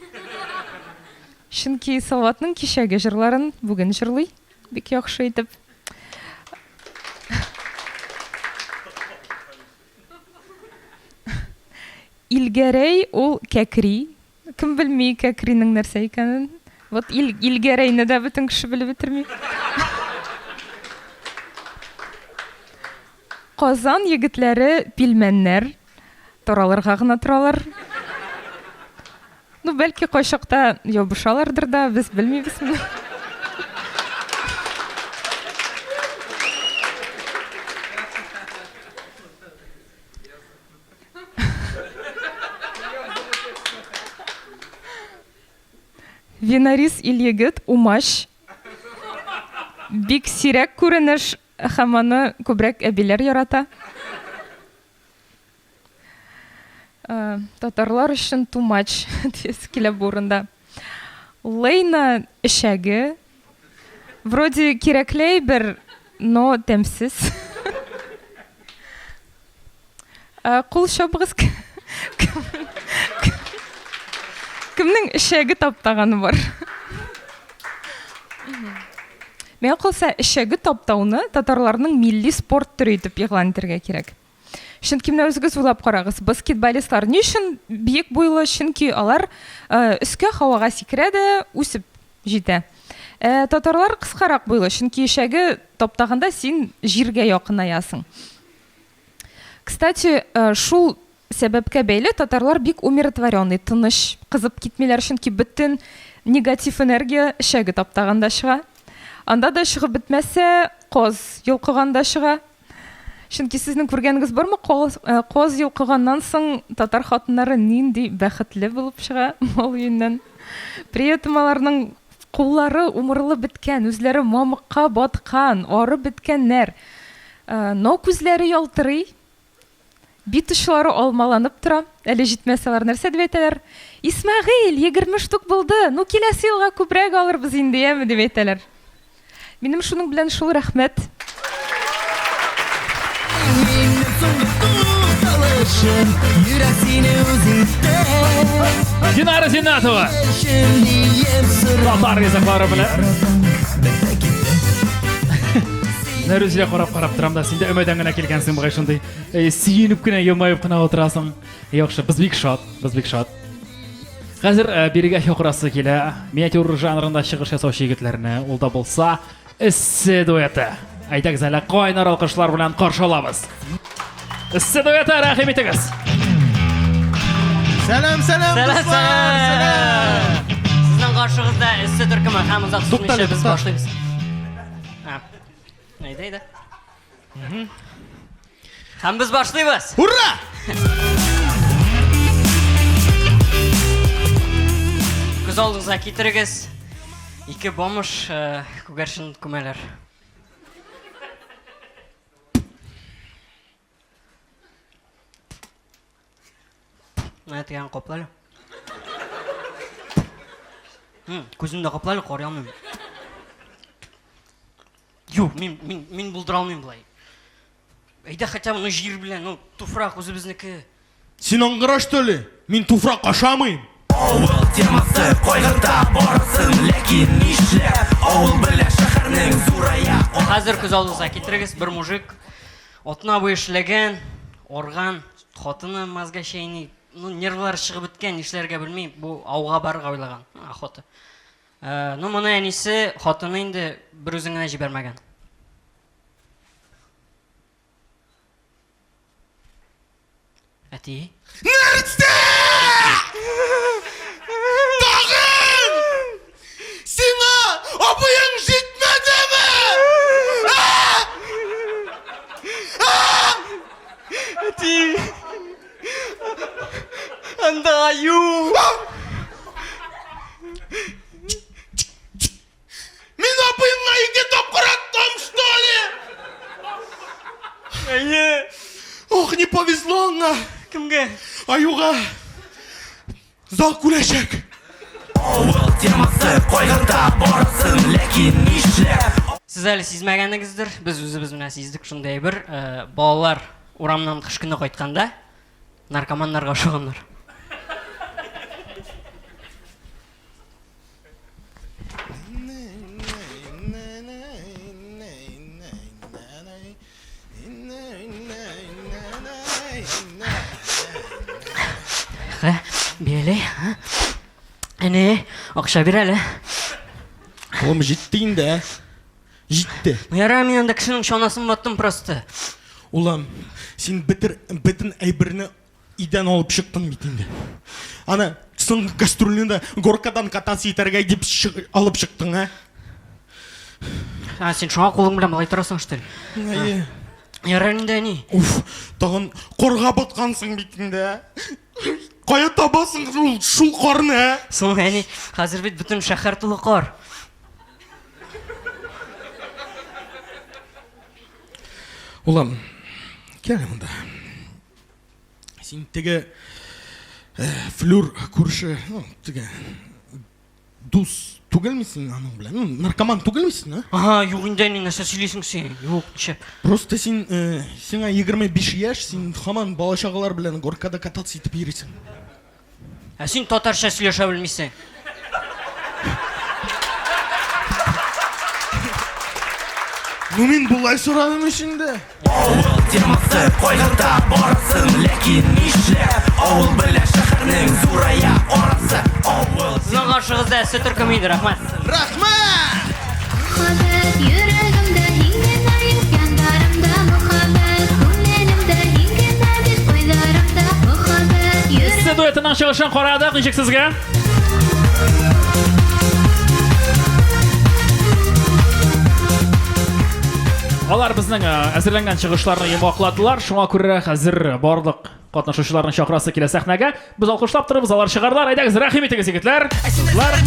Чөнки Салаватның кичәге җырларын бүген җырлый бик яхшы итеп. Илгәрәй ул кәкри. Кем белми кәкринең нәрсә икәнен? Вот ил, Илгәрәйне дә бөтен кеше белеп бетерми. Казан егетләре пилмәннәр таралырга гына торалар. Ну, бәлки кайчакта ябышалардыр да, без белмибез моны. Винарис Ильегет, умач. Бик сирәк күренеш, һәм аны күбрәк әбиләр ярата. Э, татарлар өчен тумач диясе килә бу урында. Лейна эчәге. Вроде кирәкле әйбер, но тәмсез. Э, кул чабыгыз. Кемнең эчәге таптаганы бар? Миңа калса, эчәге таптауны татарларның милли спорт төре итеп игълан итәргә кирәк. Чөнки менә үзегез уйлап карагыз, баскетболистлар ни өчен биек буйлы? Чөнки алар э, өскә һавага сикерә дә үсеп җитә. Ә татарлар кыскарак буйлы, чөнки эчәге таптаганда син җиргә якынаясың. Кстати, э, шул сәбәпкә бәйле татарлар бик умиротворенный, тыныч, кызып китмиләр, чөнки бөтен негатив энергия эчәге таптаганда чыга. Анда да чыгып бетмәсә, коз йолкыганда чыга. Чөнки сезнең күргәнегез бармы, коз, э, коз йолкыганнан соң татар хатыннары нинди бәхетле булып чыга мал өеннән. При этом аларның куллары умырылып беткән, үзләре мамыкка баткан, арып беткәннәр. Э, но күзләре ялтырый. Бит очлары алмаланып тора. Әле җитмәсә алар нәрсә дип әйтәләр? Исмәгыйль, 20 штук булды, ну киләсе елга күбрәк алырбыз инде, яме, дип әйтәләр. Минем шуның белән шул, рәхмәт. Динара Зиннатова. Татар ризыклары белән. Нәрүзгә карап карап торам да, син дә өмәдән генә килгәнсең бугай шундый. Э, сөенеп кенә елмаеп кына утырасың. Яхшы, без бик шат, без бик шат. Хәзер э, бирегә чакырасы килә миниатюр жанрында чыгыш ясаучы егетләрне. Ул да булса Эссе дуэты. Әйдәгез әле кайнар алкышлар белән каршы алабыз. Эссе дуэты, рәхим итегез. Сәлам, сәлам, дуслар, сәлам. Сезнең каршыгызда Эссе төркеме һәм озак сузмыйча без башлыйбыз. Әйдә, әйдә. Һәм без башлыйбыз. Ура! Күз алдыгызга китерегез. Ике бомж э, күгәрчен күмәләр. Менә дигән капла әле. Күземне капла әле, карый алмыйм. Юк, мин, мин, мин булдыра алмыйм болай. Әйдә хотя бы, ну җир белән, ну туфрак үзебезнеке. Син аңгыра что ли? Мин туфрак ашамыйм. Авыл темасы кайгырта барысын, ләкин нишләп авыл белән шәһәрнең зурая. Хәзер күз алдыгызга китерегез, бер мужик атна буе эшләгән, арган, хатыны мазга чәйни, ну нервлары чыгып беткән, нишләргә белми, бу ауга барырга уйлаган, охота. Э, ну, моны әнисе, хатыны инде бер үзен генә җибәрмәгән. Әти? Нәрсә? Тагын! Сиңа абыең җитмәдеме? Әти! Анда аю! Мин абыеңа ике тапкыр аттым, что ли? Әйе. Ох, не повезло аңа. Кемгә? Аюга. Зак үләчәк. Авыл темасы кайгырта барысын, ләкин нишләп? Сез әле сизмәгәнегездер, без үзебез менә сиздек шундый әйбер. Э, балалар урамнан кыш көне кайтканда наркоманнарга ошаганнар. Хә, бирәле, ха? Әне, акча бир әле. Улым җитте инде, ә? Җитте. Ну ярар, мин анда кешенең чанасын ваттым просто. Улым, син бетер, бөтен әйберне Идән алып чыктың бит инде. Аны соңгы гастрольне дә горкадан кататься итәргә дип алып чыктың, ә? А, син шуңа кулың белән болай торасың, что ли? Әйе. Ярар инде, әни. Уф, тагын карга баткансың бит инде, ә? Кая табасың шул, шул карны, ә? Соң, әни, хәзер бит бөтен шәһәр тулы кар. Улым, кил әле монда. Син теге э, флюр күрше, ну, теге дус түгелме син аның белән? Ну, наркоман түгелме син, а? Ага, юк инде, әни, нәрсә сөйлисең син? Юк, ничә? Просто син, э, сиңа 25 яшь, син һаман бала-чагалар белән горкада кататься итеп йөрисең. Ә син татарча сөйләшә белмисең. Ну мин болай сорадым ич инде. Авыл темасы кайгырта барысын, ләкин нишләп авыл белән шәһәрнең зурая арасы? Авыл Сезнең каршыгызда эссе төркеме иде, рәхмәт. Рәхмәт! Мөхәббәт йөрәгемдә һин генә юк яннарымда Мөхәббәт күңелемдә һин генә бит уйларымда Мөхәббәт йөрәгемдә Эссе дуэтының чыгышын карадык, ничек сезгә? Алар безнең э, әзерләнгән чыгышларны йомгакладылар, шуңа күрә хәзер барлык Катнашучыларны чакырасы килә сәхнәгә. Без алкышлап торабыз, алар чыгарлар. Әйдәгез, рәхим итегез, егетләр. Кызлар.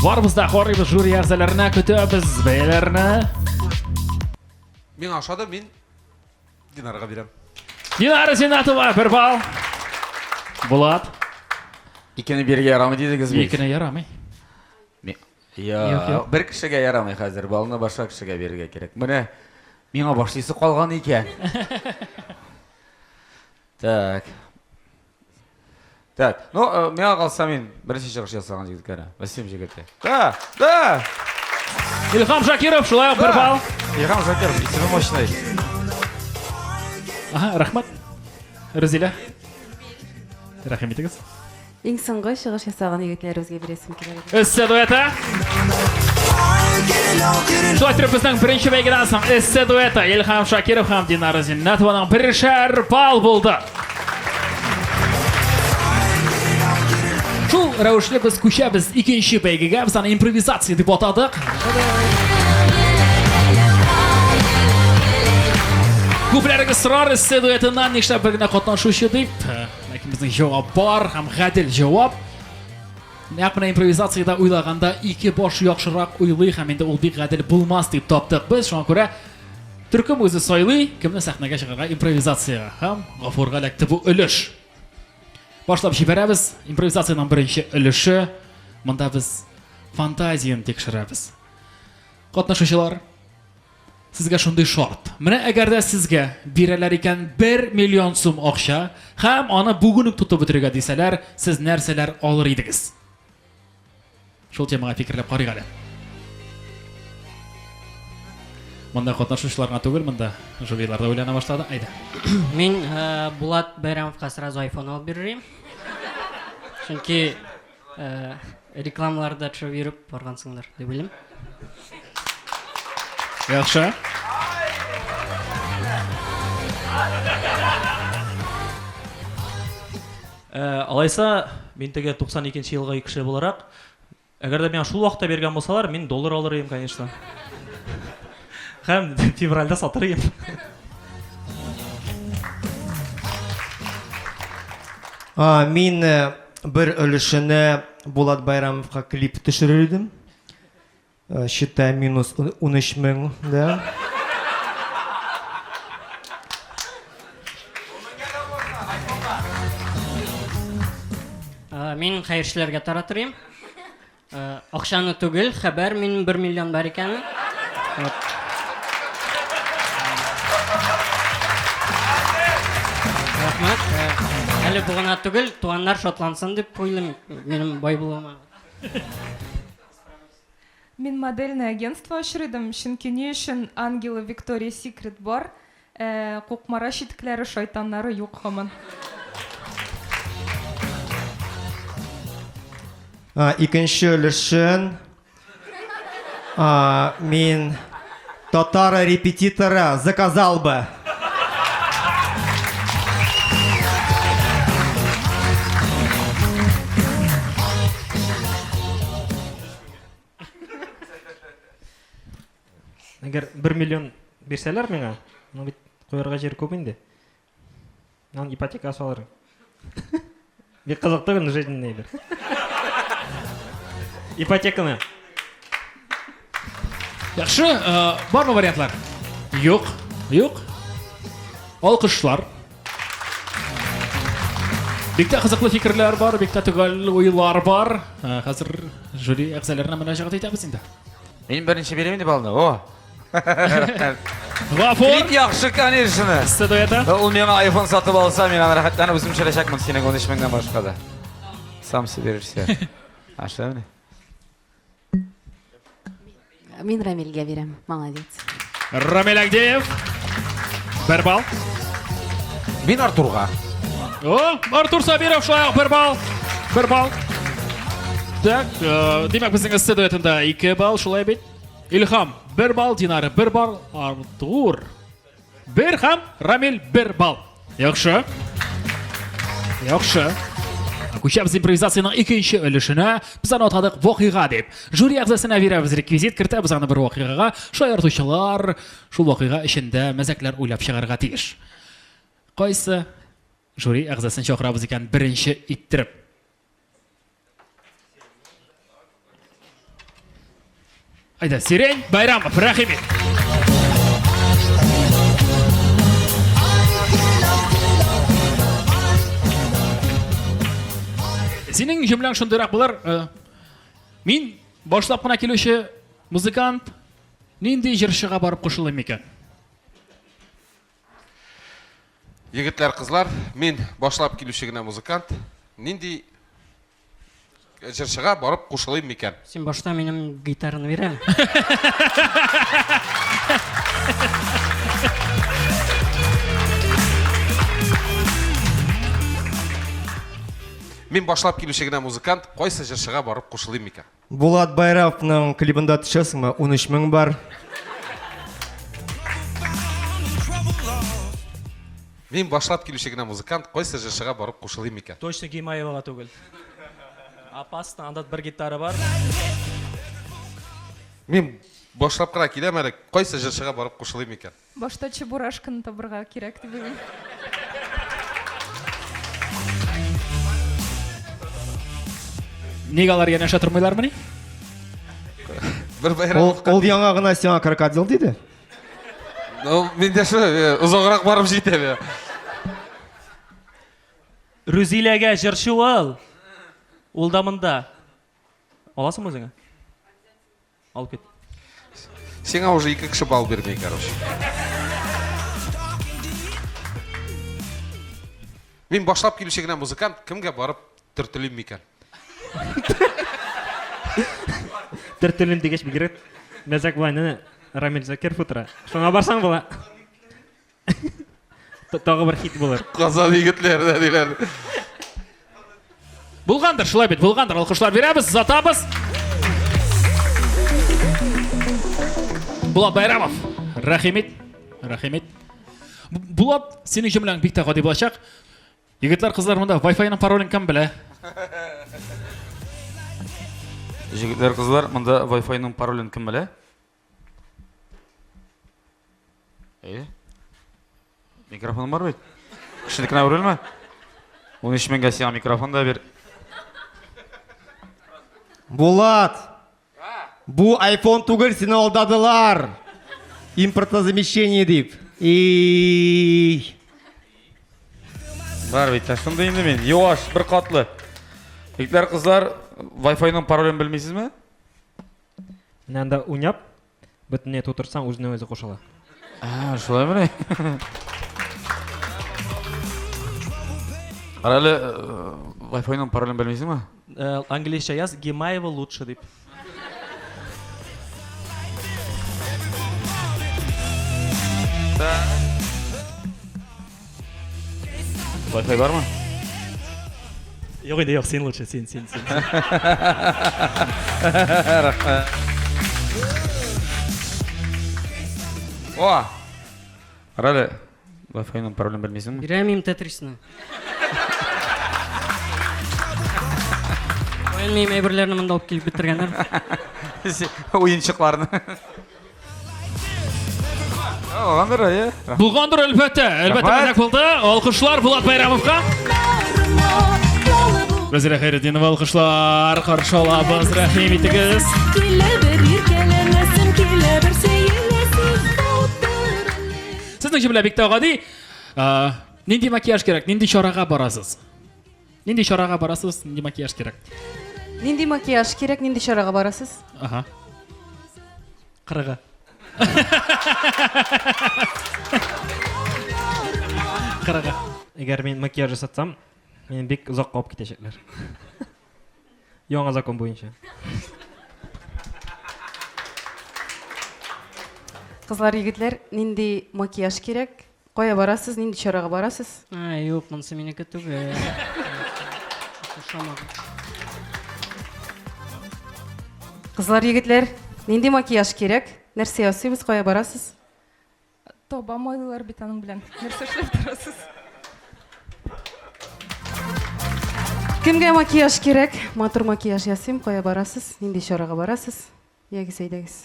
Барыбыз да карыйбыз жюри әгъзаларына, көтәбез бәяләрне. Миңа ошады, мин Динарага бирәм. Динара Зиннатова, бер балл. Булат. Икене бирергә ярамый дидегез бит. Икене ярамый. Я, Юк, юк. бер кешегә ярамый хәзер, балны башка кешегә бирергә кирәк. Менә миңа башлыйсы калган икән. Так. Так, ну, э, миңа калса мин беренче чыгыш ясаган егеткә. Васим егете. Да, да. Илһам Шакиров, шулай ук бер балл. Илһам Шакиров, исеме мощный. Ага, рәхмәт. Рузилә. Рәхим итегез. Иң соңгы чыгыш ясаган егетләребезгә бирәсем килә. Эссе дуэты. Шулай итеп безнең беренче бәйгедән соң Эссе дуэты Илһам Шакиров һәм Динара Зиннәтованың берешәр балл булды. Шул рәвешле без күчәбез икенче бәйгегә. Без аны импровизация дип атадык. Күпләрегез сорар Эссе дуэтыннан нишләп бер генә катнашучы дип. Ләкин безнең җавап бар һәм гадел җавап. Нәкъ менә импровизациядә уйлаганда ике баш яхшырак уйлый һәм инде ул бик гадел булмас дип таптык без. Шуңа күрә төркем үзе сайлый, кемне сәхнәгә чыгарга импровизациягә. Һәм Гафурга эләкте бу өлеш. Башлап җибәрәбез. Импровизациянең беренче өлеше. Монда без фантазияне тикшерәбез. Катнашучылар, сезгә шундый шарт. Менә әгәр дә сезгә бирәләр икән 1 миллион сум акча һәм аны бүген үк тотып бетерергә дисәләр, сез нәрсәләр алыр идегез? Шул темага фикерләп карыйк әле. Монда катнашучылар гына түгел, монда жюрилар да уйлана башлады. Әйдә. Мин э, Булат Бәйрәмовка сразу iPhone алып бирер идем. Чөнки э, рекламаларда төшереп йөреп баргансыңдыр дип уйлыйм. Яхшы. Э, алайса, мин теге 92 елгы кеше буларак, әгәр дә миңа шул вакытта биргән булсалар, мин доллар алыр идем, конечно. Һәм февральдә сатыр идем. А, мин э, бер өлешенә Булат Байрамовка клип төшерер идем. Э, Считай минус 13 мең, да. Э, Мин хәерчеләргә таратыр идем. Э, Акчаны түгел, хәбәр минем 1 миллион бар икәнен. Вот. Рәхмәт. Э, Әле бу гына түгел, туганнар шатлансын дип уйлыйм минем бай булуыма. Мин модельное агентство ачыр идем, чөнки ни өчен Ангелы Виктория Секрет бар, ә Кукмара читекләре шайтаннары юк һаман. А, икенче өлешен а, мин татар репетитора заказал бы. Әгәр 1 миллион бирсәләр миңа, ну бит куярга җир күп инде. Нан ипотека салыр. Бик кызык түгел жизненный бер. Ипотеканы. Яхшы, э, бармы вариантлар? Юк, юк. Алкышлар. Бик тә кызыклы фикерләр бар, бик тә төгәл уйлар бар. Э, Хәзер жюри әгъзаларына мөрәҗәгать итәбез инде. Мин беренче бирәм инде балны. О. Гафур. Клип яхшы, конечно. Статуэта. Ул миңа iPhone сатып алса, мин аны рәхәтләнеп үзем төшерәчәкмен синең 13 меңнән башка да. Сам себе режиссер. Аша менә. Мин Рамилгә бирәм. Молодец. Рамил Агдеев. Бер балл. Мин Артурга. О, Артур Сабиров шулай ук бер балл. Бер балл. Так, э, димәк безнең эссе дуэтында 2 балл, шулай бит. Илһам бер балл, Динара бер балл, Артур бер һәм Рамил бер балл. Яхшы. Яхшы. Күчәбез импровизациянең икенче өлешенә. Без аны атадык вакыйга дип. Жюри әгъзасына бирәбез реквизит, кертәбез аны бер вакыйгага. Шаяртучылар шул вакыйга эчендә мәзәкләр уйлап чыгарырга тиеш. Кайсы жюри әгъзасын чакырабыз икән беренче иттереп? Әйдә, Сирень Байрамов, рәхим ит. Синең җөмләң шундыйрак булыр. Э, мин башлап кына килүче музыкант нинди җырчыга барып кушылыйм икән? Егетләр, кызлар, мин башлап килүче генә музыкант. Нинди җырчыга барып кушылыйм микән? Син башта минем гитараны бир әле. Мин башлап килүче генә музыкант, кайсы җырчыга барып кушылыйм микән? Булат Байравның клибында төшәсеңме? 13 мең бар. Мин башлап килүче генә музыкант, кайсы җырчыга барып кушылыйм микән? Точно Гимаевага түгел. Опасно, анда бер гитара бар. Мин башлап кына киләм әле, кайсы җырчыга барып кушылыйм микән? Башта Чебурашканы табырга кирәк дип уйлыйм. Ник алар янәшә тормыйлармыни? Бер бәйрәм. Ул, ул яңа гына сиңа крокодил диде. Ну, мин дә шулай, э, озаграк барып җитәм. я. Рүзиләгә җырчы ул. Ул да монда. Аласыңмы үзеңә? Алып кит. Сиңа уже ике кеше балл бирми, короче. Мин башлап килүче генә музыкант, кемгә барып төртелим микән? Төртелим дигәч бигрәк мәзәк була инде. Рамил Закиров утыра. Шуңа барсаң була. Тагы бер хит булыр. Казан егетләре дә диләр. Булгандыр, шулай бит, булгандыр. Алкышлар бирәбез, озатабыз. Булат Байрамов, рәхим ит, рәхим ит. Булат, синең җөмләң бик тә гади булачак. Егетләр, кызлар, монда Wi-Fi-ның паролен кем белә? Җегетләр, кызлар, монда Wi-Fi-ның паролен кем белә? Әйе. Микрофон бар бит. Кешенекенә үрелмә. 13 меңгә сиңа микрофон да бир. Булат! Бу iPhone түгел, сине алдадылар. Импортозамещение дип. И Бар бит, шундый инде мин. Юаш, бер катлы. Егетләр, кызлар, Wi-Fi-ның паролен белмисезме? Менә анда уйнап, бөтенләй тутырсаң, үзенә үзе кушыла. А, шулаймыни? Кара әле, Wi-Fi-ның паролен белмисеңме? Э, английча яз, Гимаева лучше дип. Wi-Fi бармы? Юк инде, юк, син лучше, син, син, син. Рәхмәт. О! Кара әле, Wi-Fi-ның паролен белмисеңме? Бирәм им Тетрисны. Белмим, әйберләрне монда алып килеп бетергәннәр. Уенчыкларны. Булгандыр, әйе. Булгандыр, әлбәттә. Әлбәттә, мәзәк булды. Алкышлар Булат Байрамовка. Вәзирә Хәйретдинова алкышлар каршы алабыз. Рәхим итегез. Килә бер иркәләнәсем, килә бер сөеләсем. Сезнең җөмлә бик тә гади. Нинди макияж кирәк? Нинди чарага барасыз? Нинди чарага барасыз? Нинди макияж кирәк? Нинди макияж кирәк? Нинди чарага барасыз? Ага. Кырыгы. Кырыгы. Әгәр мин макияж ясатсам, мине бик озак куып китәчәкләр. Яңа закон буенча. Кызлар, егетләр, нинди макияж кирәк? Кая барасыз, нинди чарага барасыз? А, юк, монысы минеке түгел. Ошамады. Кызлар, егетләр, нинди макияж кирәк? Нәрсә ясыйбыз, кая барасыз? Таба майлылар бит аның белән. Нәрсә эшләп торасыз? Кемгә макияж кирәк? Матур макияж ясыйм, кая барасыз? Нинди чарага барасыз? Ягез, әйдәгез.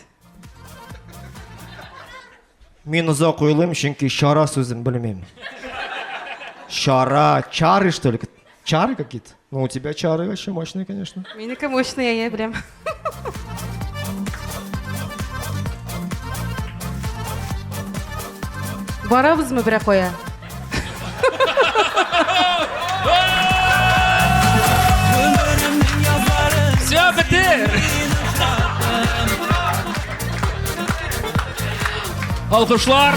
Мин озак уйлыйм, чөнки чара сүзен белмим. Чара, чары, что ли? Чары какие-то? Ну, у тебя чары вообще мощные, конечно. Минеке мощный, я беләм. Барабызмы берәр кая? Все, бетер! Алкышлар!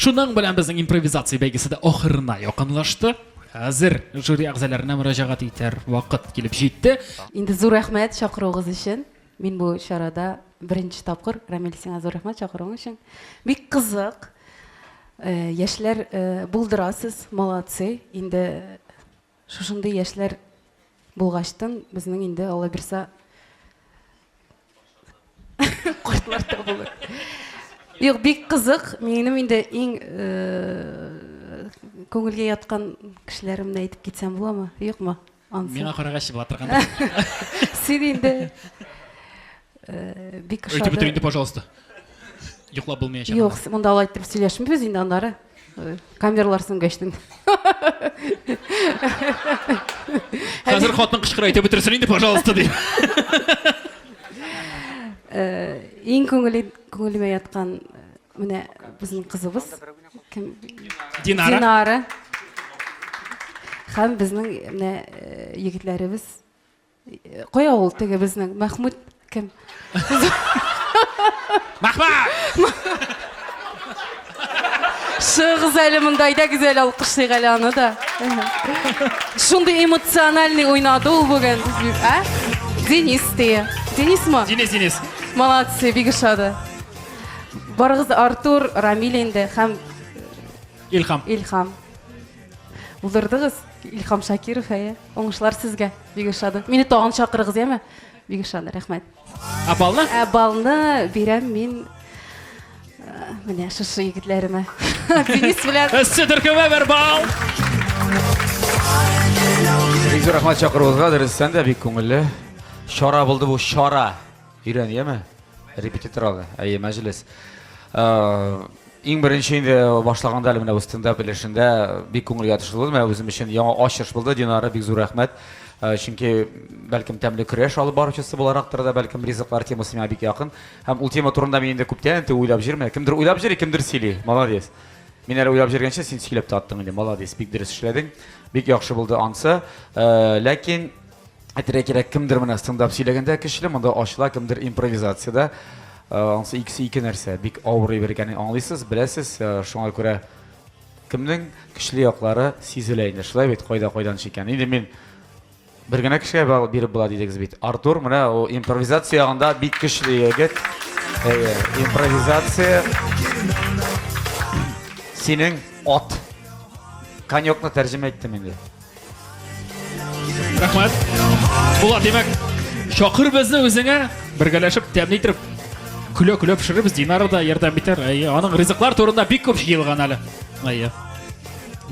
Шуның белән безнең импровизация бәйгесе дә ахырына якынлашты. Хәзер жюри әгъзаларына мөрәҗәгать итәр вакыт килеп җитте. Инде зур рәхмәт чакыруыгыз өчен. Мин бу чарада беренче тапкыр. Рамил, сиңа зур рәхмәт чакыруың өчен. Бик кызык. Э, яшьләр э, булдырасыз, молодцы. Инде шушындый яшьләр булгачтын безнең инде Алла бирса картлар да булыр. Юк, бик кызык. Минем инде иң э, күңелгә яткан кешеләремне әйтеп китсәм буламы? Юкмы? Ансы. Миңа карагач була торгандыр. Син инде э, бик ошады. Әйтеп бетер инде, пожалуйста. Йоклап булмаячак. Юк, монда алай итеп сөйләшмибез инде аннары. Э, камералар сүнгәчтен. Хәзер хатын кычкыра, әйтеп бетерсен инде, пожалуйста, ди. Э, иң күңеле күңелемә яткан э, менә безнең кызыбыз. Кем? Динара. Динара. Һәм безнең менә егетләребез Кая ул теге безнең Мәхмүт кем? Мәхмүт! Чыгыгыз әле монда, әйдәгез әле алкышлыйк әле аны да. Шундый эмоциональный уйнады ул бүген. Ә? Денис дие. Денисмы? Денис, Денис. Молодцы, бик ошады. Барыгыз Артур, Рамил инде һәм Илхам. Илхам. Булдырдыгыз. Илхам Шакиров, әйе. Уңышлар сезгә. Бик ошады. Мине тагын чакырыгыз, яме? Бик ошады, рәхмәт. Ә балны? Ә балны бирәм мин э, менә шушы егетләремә. Денис белән. Эссе төркеме бер бал. Бик зур рәхмәт чакыруыгызга, дөрестән дә бик күңелле. Чара булды бу, чара. Өйрән, яме? Репетитор алды. Әйе, мәҗлес. Э, иң беренче инде башлаганда әле менә бу стендап өлешендә бик күңелгә төште булды. Менә үзем өчен яңа ачыш булды. Динара, бик зур рәхмәт. Э, чөнки бәлкем тәмле көрәш алып баручысы буларактыр да, бәлкем ризыклар темасы миңа бик якын. Һәм ул тема турында мин инде күптән инде уйлап йөрмә. Кемдер уйлап йөри, кемдер сөйли. Молодец. Мин әле уйлап йөргәнче син сөйләп тә аттың инде. Молодец, бик дөрес эшләдең. Бик яхшы булды ансы. Э, ләкин Әйтергә кирәк, кемдер менә стендап сөйләгәндә көчле, монда ачыла, кемдер импровизациядә. Э, анысы икесе ике нәрсә. Бик авыр әйбер икәнен аңлыйсыз, беләсез. Э, шуңа күрә кемнең көчле яклары сизелә инде. Шулай бит, кайда кайдан икән. Инде мин бер генә кешегә балл биреп була дидегез бит. Артур менә ул импровизация ягында бик көчле егет. Әйе, импровизация синең ат. Конёкны тәрҗемә иттем инде. Рәхмәт. Булат, димәк, чакыр безне үзеңә, бергәләшеп тәмле итеп көлә-көлә пешерербез. Динара да ярдәм итәр. Әйе, аның ризыклар турында бик күп җыелган әле. Әйе.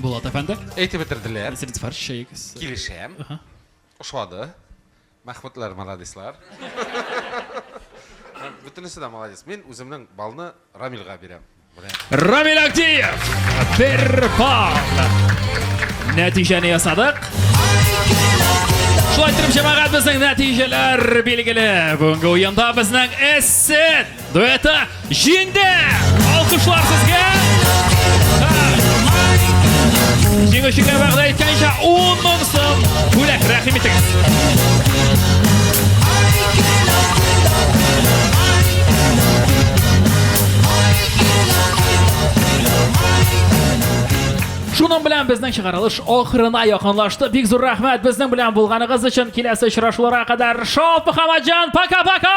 Булат әфәнде. Әйтеп бетерделәр. Средстварщик. Килешәм. Ошады. Мәхмүтләр молодецлар. Бөтенесе дә молодец. Мин үземнең балны Рамилгә бирәм. Рамил Агдиев! Бер балл. Нәтиҗәне ясадык. Шулай итеп, җәмәгать, безнең нәтиҗәләр билгеле. Бүгенге уенда безнең Эссе дуэты җиңде! Алкышлар сезгә! Җиңүчегә вәгъдә иткәнчә 10 мең сум бүләк. Рәхим итегез. Шуның белән безнең чыгарылыш ахырына якынлашты. Бик зур рәхмәт безнең белән булганыгыз өчен. Киләсе очрашуларга кадәр Шалт Мөхәммәтҗан, пока-пока!